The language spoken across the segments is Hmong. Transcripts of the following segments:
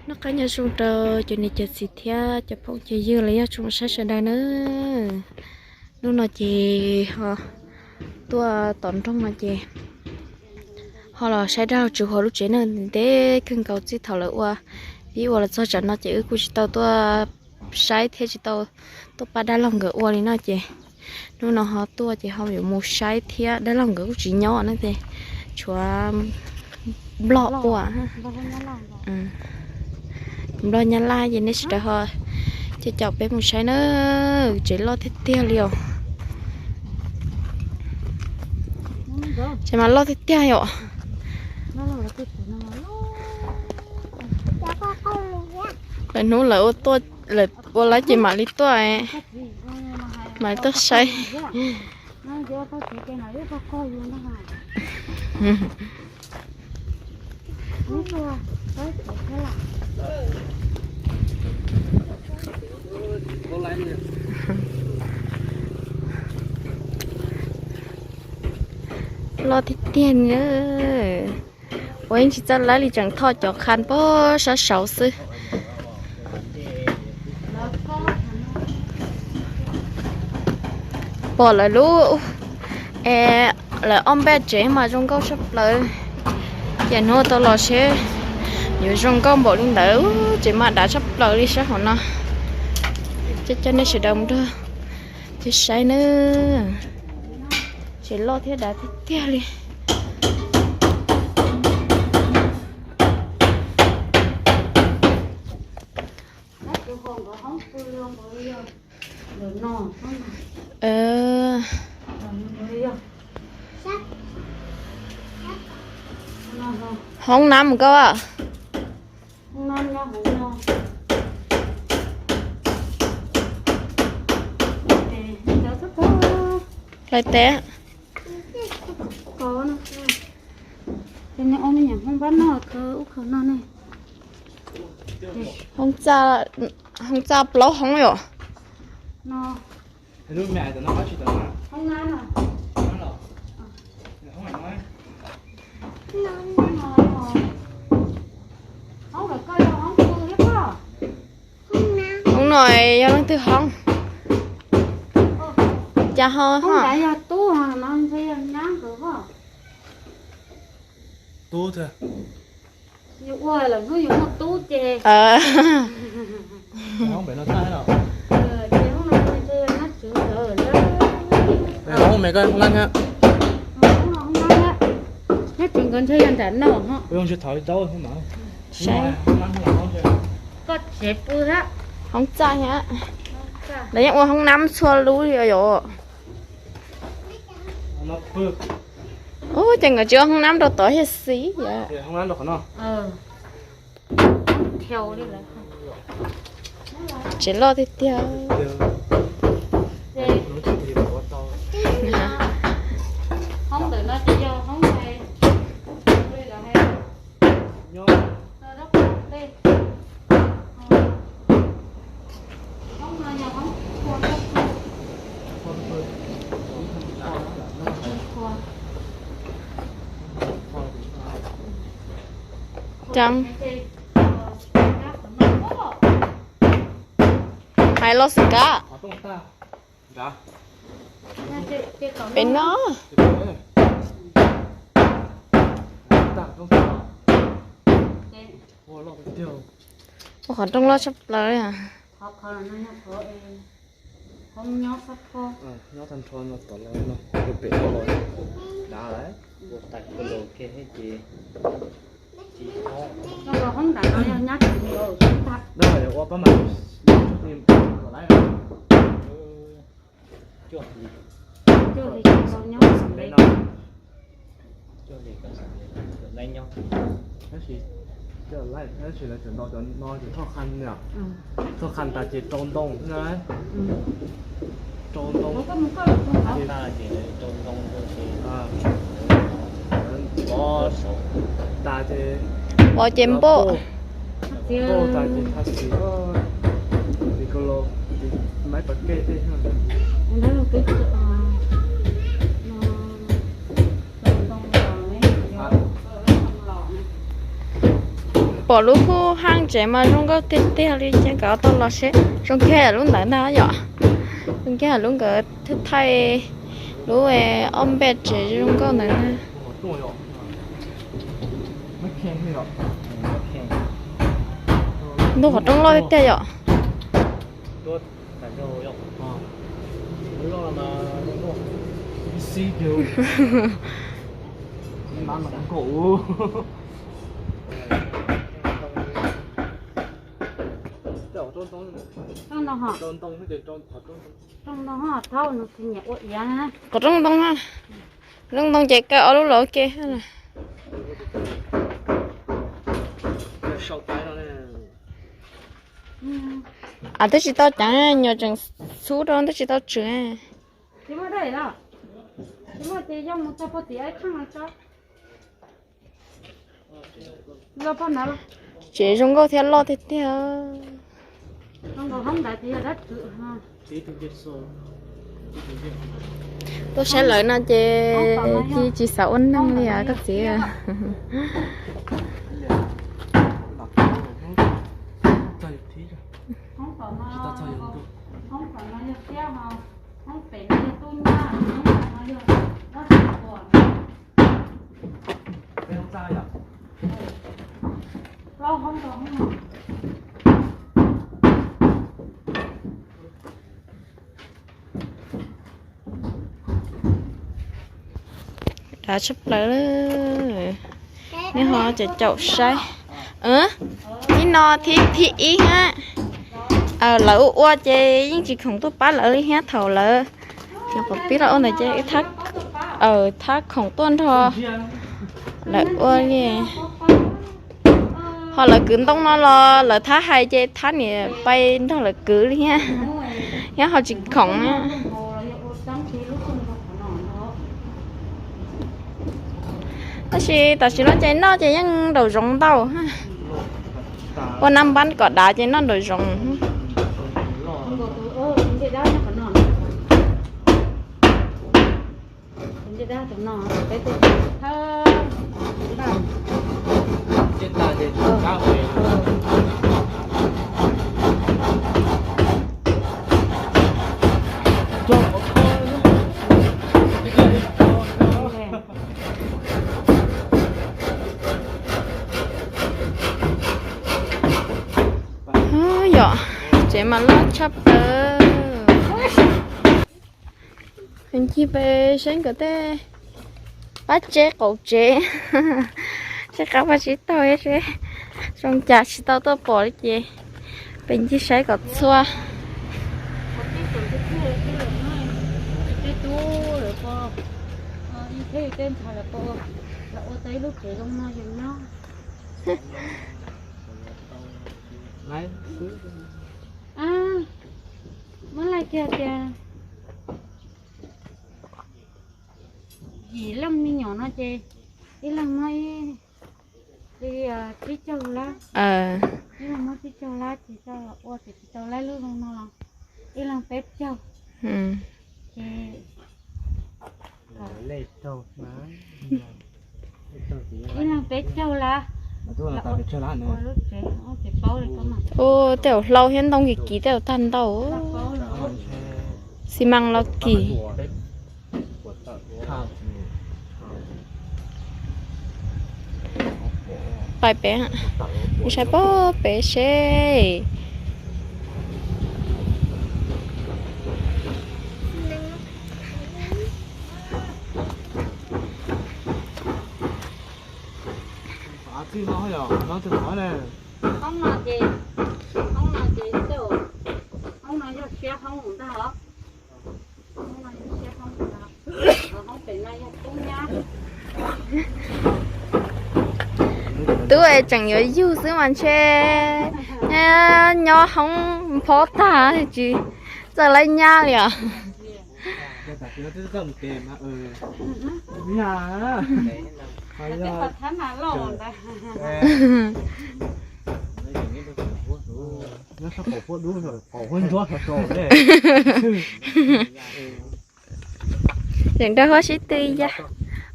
Noj qab nyob zoo rau cov niam cov txiv thiab cov phooj cov ywg los yog tsoom saib sawv daws na. Hnub no ces ho tuaj tom nroog no ces ho los saib dab laug Tswv Huas lub tsev neeg ntev kawg nkaus txij thaum lawv ua, pib ua los txog tsam no ces wb kuj tsis tau tuaj saib thiab tsis tau tuaj pab dab laug nkawd ua li no ces hnub no ho tuaj ces ho yuav mus saib thiab dab laug nkawd kuj tsis nyob na ces tshuav nplog ua, nplog Nyab Laj ces nej sawv daws ho caum caum peb mus saib na. Tsev loj tiag tiag li os. Tsev mas loj tiag tiag yom. Lawv hnub lawv ua tuaj, lawv ua lawv ces mam li tuaj, mam li tuaj saib. Loj tiag tiag na. Ua yeej tsis txawj laib li, tseem thoj cov qhan pog sab saud xwb. Pom lawv lub, es, lawv ob npej tsev mas zoo nkauj tshaj plaws. Ces hnub tau los seb yuav zoo nkauj npaum li ntawd. Tsev mas dav tshaj plaws li sab hauv no. Coj coj nej sawv daws mus nrog saib nawb. Tsev loj thiab dav tiag tiag li. Hoob nab koj. Hlais tes. Hoob txaj, hoob txaj plaub hoob yom. Hoob no yog leej twg hoob? Cas ho ho? Tub thiab. Yus ua lawm hnub yus muaj tub ces. Hoob me koj hoob nab thiab. Nyob tsev nkawd ntshe yog nram no ho. Koj tsev pw thiab. Hoob txaj thiab. Lawv yeej ua hoob nab txhua lub li yom. Ub, ces nkawd tsis ua hoob nab rau tod thiab xwb yom. Tsev loj tiag tiag. Hais los xwm kab. Pem no. Ua qhov rooj loj tshaj plaws li. Tab sis, tab sis lawv tseem ntaus cov no ces thoj qhab, thoj qhab tas ces rau ntoo xwb na. Rau ntoo. Tas ces, pom ces npauj. Npauj tas ces tha xis, li ko los, maiv pas kej tej. Pom lub hub haaj tsev mas zoo nkauj tiag tiag li, ces nkawd tau los seb zoo kiag lub ntawd ntag yom. Zoo kiag lub nkawd thaij lub ob npej tsev zoo nkauj ntawd ntag. Ntuj, qhov rooj loj tiag tiag yom. Qhov rooj ntoo, rooj ntoo ces kaw ob lub los ua ke. Twb tsis tau ceev, nyuam tseem txhub rau twb tsis tau tswm. Tsev zoo nkauj thiab loj tiag tiag. Tuaj saib lawv no ces cia tsis xav ua neeg li os koj txiv. Dav tshaj plaws. Nej ho caum caum saib. Thib no thib, thib ib hab. Lawv ua ua ces yeej tsis khoom tuaj pab lawv li thiab thaum lawv, pom pib los ua ntawd ces thab khoom tuaj nrog lawv ua li. Ho lawv kwv ntoo no los lawv thab hais ces thab niam pais nrog lawv kwv li thiab, thiab ho tsis khoom. Tab sis tam sim no ces noj ces yeej nraum zoov ntau. Ua nab npab kom dav ces noj nraum zoov. Yom, tsev mas loj tshaj plaws. Peb ncig peb saib nkawd tej pab tsev qaum tsev, seb qab pab tsib taug seb zoo cas tsis tau tuaj pom li ces peb ncig saib kom txhua. Muab laij kiag tias yim leej me nyuam no ces ib leeg muab ib, li tsib caug lab, ib leeg muab tsib caug lab ces coj los ua ces tsis tau laib lub zoo no los ib leeg peb caug. Ces ib leeg peb caug lab. Ua lub tsev, ua tsev paub li koj mas. Ua tej zaum hlau thiab ntoo kiv kiv tej zaum tag ntau. Xi mas los kim. Pais pem, saib pem seb. Hoob no ces, hoob no ces, hoob no yog siab hoob ntag os. Tub es tseem yuav yug xwb mas ntshe nyob hoob phob tag tsis txawj laib nyab li os. Tseem nrog huab sib tw ya.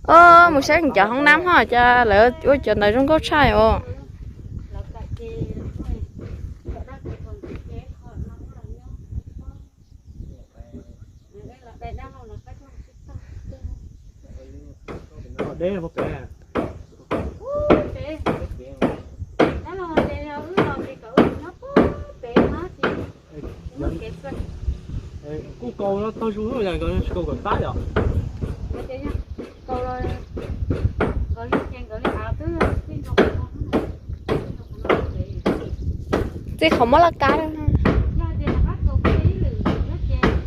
Ua mus saib cov hoob nab ho cas lawv ua cov ntawd zoo nkauj tshaj os. Peb, peb. Peb, peb. Tab los ces yog wb los ces kom wb nyob pem no ces wb mus kev xwb. Kuj kaus no tau zoo yog nkawd tsis kaus kom tab yom. Kaus los nkawd li ces nkawd li av twb tij nrog qhov no. Txij qhov muab laj kab. Yog tias rov qab kaus kiag ib lwm thiab ces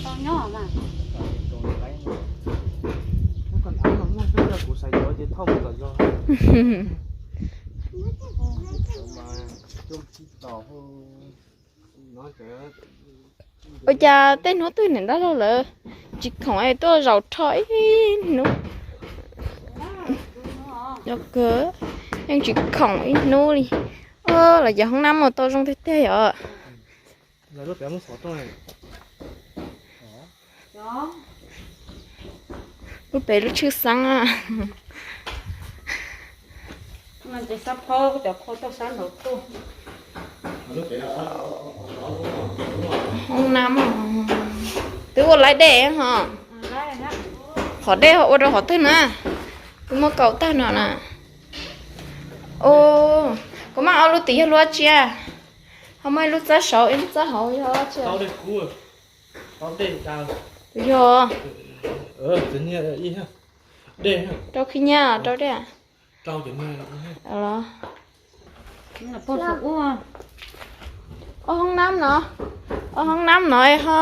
tau nyob mas. Kuv xav yuav ces thauj mus kom zog. Ua cas tej hnub twg niam dab laug lawv tsis khoom es tuaj zaum rho ib hnub? Yog kawg, yeej tsis khoom ib hnub li. Los cov hoob nab mus tau zoo tiag tiag yom. Lub pem lub tshwj xeeb. Hoob nab, twb ua laib dej ho. Qhov dej ho ua rau qhov twg na? Twb muab kaus tag no na. Kuv maj ob lub tim yog lub tsi? Ho muaj ib lub txab saud ib lub txab hauv yog tsi? Yog. Rau khib nyiab rau dej. Ua hoob nab no, ua hoob nab no ho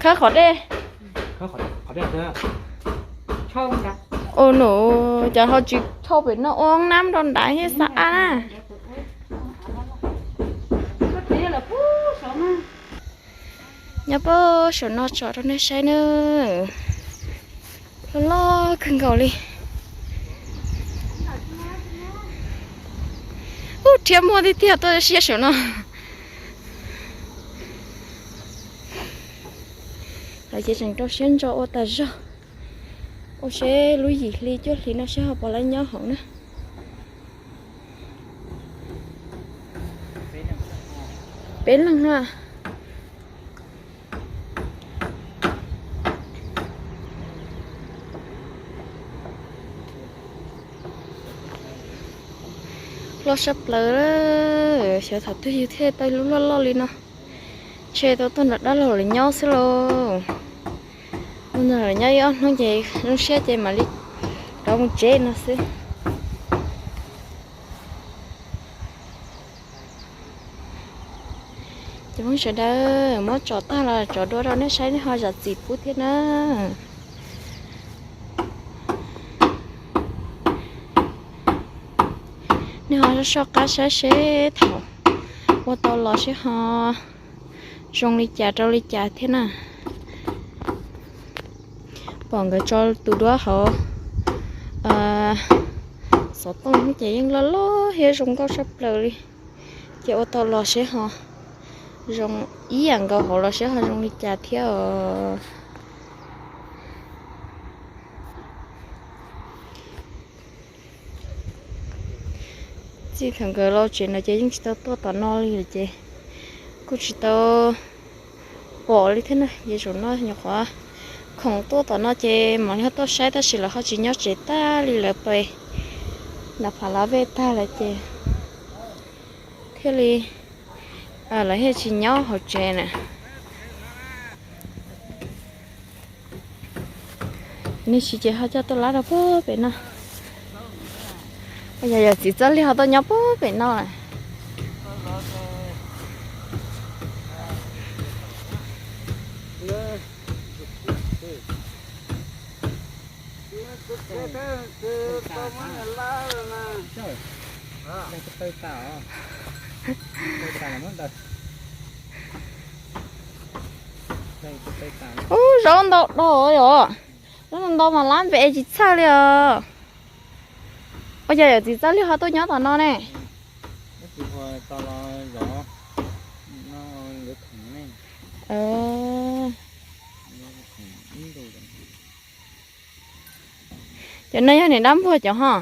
khawb qhov dej. Ua no, cas ho tsis thauj pem no ua hoob nab rau nrad thiab xav ab na. Nyob puag saum no tso rau nej saib na. Loj loj kawg nkaus li. Ub, rhiab muag tiag tiag tuaj siab saum no. Lawv ces tseem rau siab ntso ua tas zog. Ua seb lub yim hli cuaj hli no seb ho puas laib nyob hauv na. Peb leeg na. Loj sab plaws, xyov thaum twg yus thiaj tau lub loj loj li no. Ntshe tau tuaj nrog dab laug lawv nyob xwb lauj. Tuaj nrog lawv nyob ib ob hnub ces zoo siab ces mam li rov mus tsev no xwb. Cov phooj sawv daws, muab tso tag los tso dua rau nej saib, nej ho zam txim pub thiab na. Nej ho soj soj qab saib seb thaum ua tau los seb ho zoo li cas rau li cas thiab na. Pom nkawd tso tus duab hauv xov tooj ces yeej loj loj thiab zoo nkauj sab plaws li. Ces ua tau los seb ho zoo ib yam nkaus hauv los seb ho zoo li cas thiab os. Txij thaum nkawd los tsev no ces yeej tsis tau tuaj tom no li lawm ces kuj tsis tau pom li thiab na. Ces zaum no nyuam qhuav khoom tuaj tom no ces mam li ho tuaj saib tab sis lawv ho tsis nyob tsev tag li, lawv pais nram Phav Lav Vej tag lawm ces thiaj li lawv thiaj tsis nyob hauv tsev na. Nej tsis ces ho coj tuaj lab rau puag pem no. Yog yawm txiv Txawj Liag ho tuaj nyob puag pem no. Ub, zaub ntau dog yom. Zaub ntau ntau mas lab npe tsis txhawj li os. Ua cas yawm txiv Txawj Liag ho tuaj nyob tom no ne? Cov no yog niam dab npuag cov ho.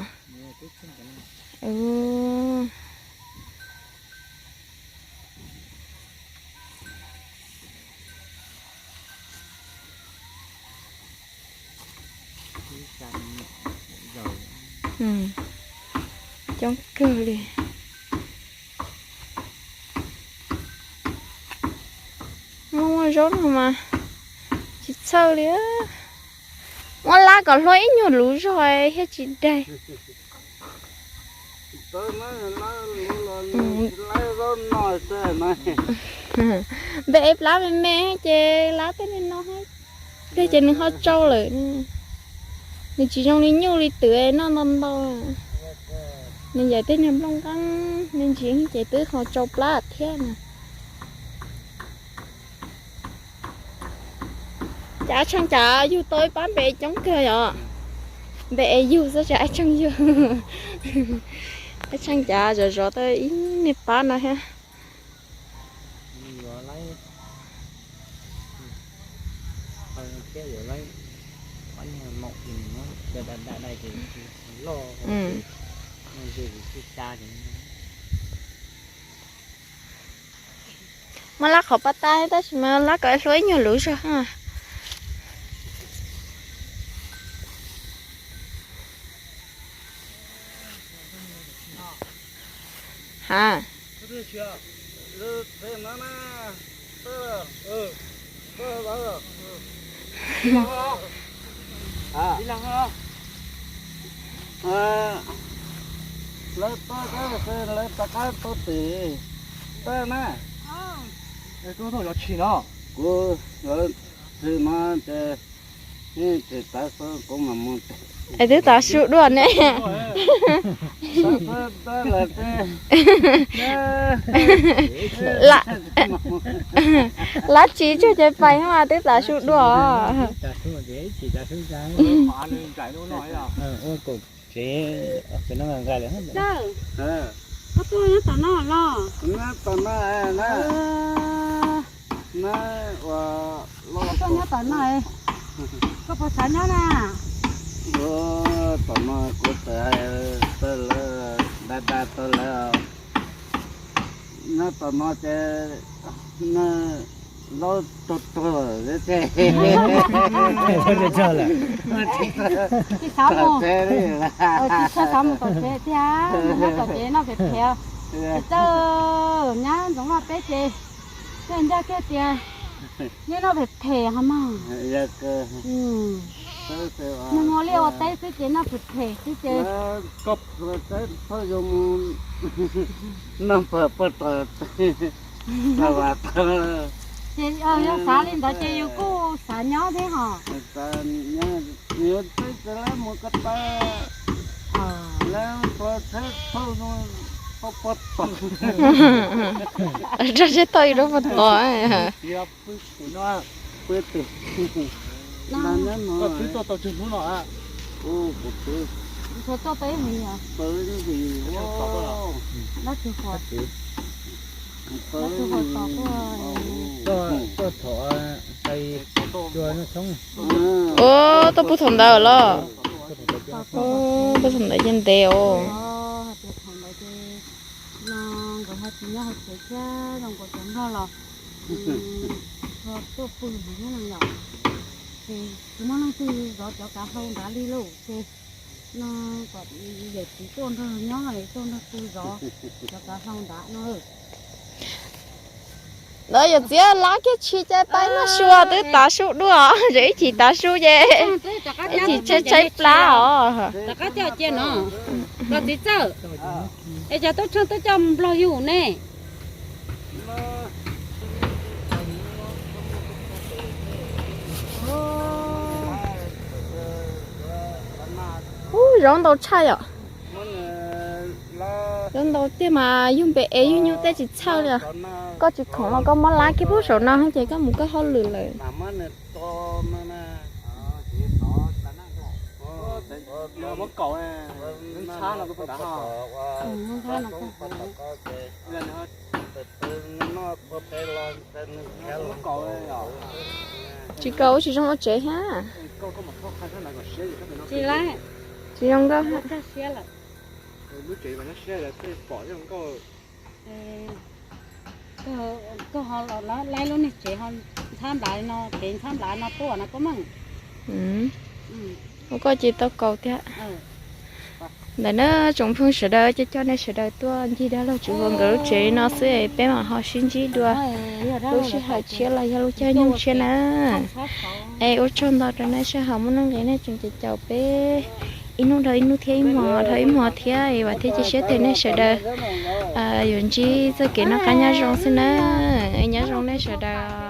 Coob kawg li. Muaj muaj zaub no mas tsis txhawj li. Muab lab kom hlua ib nyuag luv zog thiab tsis daig. Npe ev plab me me ces lab tej no, ces nws ho tsau lawm. Nws tsis zoo li nyuj li twm noj ntau ntau. Nws yam tej niag nplooj nqeeb me ntsis ces twb ho tsau plab thiab na. Cas ab tsheej cas yug tau ib pab npe coob kawg yom? Npe yug xwb tsis ab tsheej yug. Ab tsheej cas zov zov tau ib niag pab no thiab. Muab lab qhov pab tab tab sis mas lab kom hlua ib nyuag luv zog. Ha. Lawv tuaj, lawv rov qab tuaj tim tawm na. Kuv, lawv txhim no ces, es twb tav su dua ne. Lab tsis tsuag ces pais mas twb tav su dua. Koj tuaj nyob tom no los? Koj tuaj nyob tom no, koj puas xav nyob na? Tom no kuv txawm hais tau lawv, da da tau lawv, nyob tom no ces zaub tuag tuag lawm ces. Tsis xav mus, tsis tshua xav mus tom tsev tiag, mus nyob tom tsev noj phem phem. Tsis txawj nyab ntxoov vaj peb ces, tej ncaj kiag tias nej noj phem phem ho mas. Mus ua liaj ua teb xwb ces noj phem phem xwb ces. Noj pag pag tom tag vas tag. Ces yog xav li ntawd ces yus kuj xav nyob thiab hos. Yus twb tsis lab mus ko taw, lab tua tsheb thauj zoo pab pab tom. Rau tsheb thauj rau pab tom. Koj twb tuaj tau tsawg hnub no? Kuv twb tuaj tau ib hlis. Dab tsi qhov? Dab tsi qhov tos tuaj? Tuaj thaum nqaij cua no tshoob. Ua, tuaj pub thaum ntawd los? Pub thaum ntawd ces ntev os. Hais tias thaum ntawd ces no nkawd ho tsis nyob hauv tsev thiab, zoo nkaus cov nplog los ho tuaj pw hauv no yom. Ces tsis muaj leej twg zov cov kav hlau nrad li lauj, ces no kom yawm txiv tuaj nrog nyob, tuaj nrog pw zov cov kav hlau nrad no. Ntawd yawm txiv lab kiag tshis ces pais noj su twb tav su dua, ces ib chim tav su ces ib chim tshaib tshaib plab os. Rov qab coj cia no, los txiv txawj, es cov tub tsheej twb coj mus nplog yug ne. Ub, zaub ntau tshaj yom. Zaub ntau tiag mas yug npe es yug nyuj tej tsis txhawj li. Koj tsis khoom los koj muab lab kiag pub saum no ces koj mus koj hauj lwm lawm. Tsis koj ua tsis zoo ua tsev thiab. Tsis zoo nkauj. Koj ho laib lub niag tsev ho ntxhab nplawv no, kev ntxhab nplawv no tuaj no koj meej. Ua koj ces tau kaus thiab. Ntawm na, tsoom phooj sawv daws, coj coj nej sawv daws tuaj ncig dab laug Tswv Vauv nkawd lub tsev no xwb, peb mam ho sib ntsib dua lub sij hawm tshiab los yog lub caij nyoog tshiab na. Es ua tsaug ntau rau nej sij hawm muaj nuj nqis nej tseem caum peb ib hnub dhau ib hnub thiab ib hmos dhau ib hmos thiab, es vam thiab cia siab tias nej sawv daws yuav ntsib txoj kev noj qab nyob zoo xwb na. Nyob zoo nej sawv daws.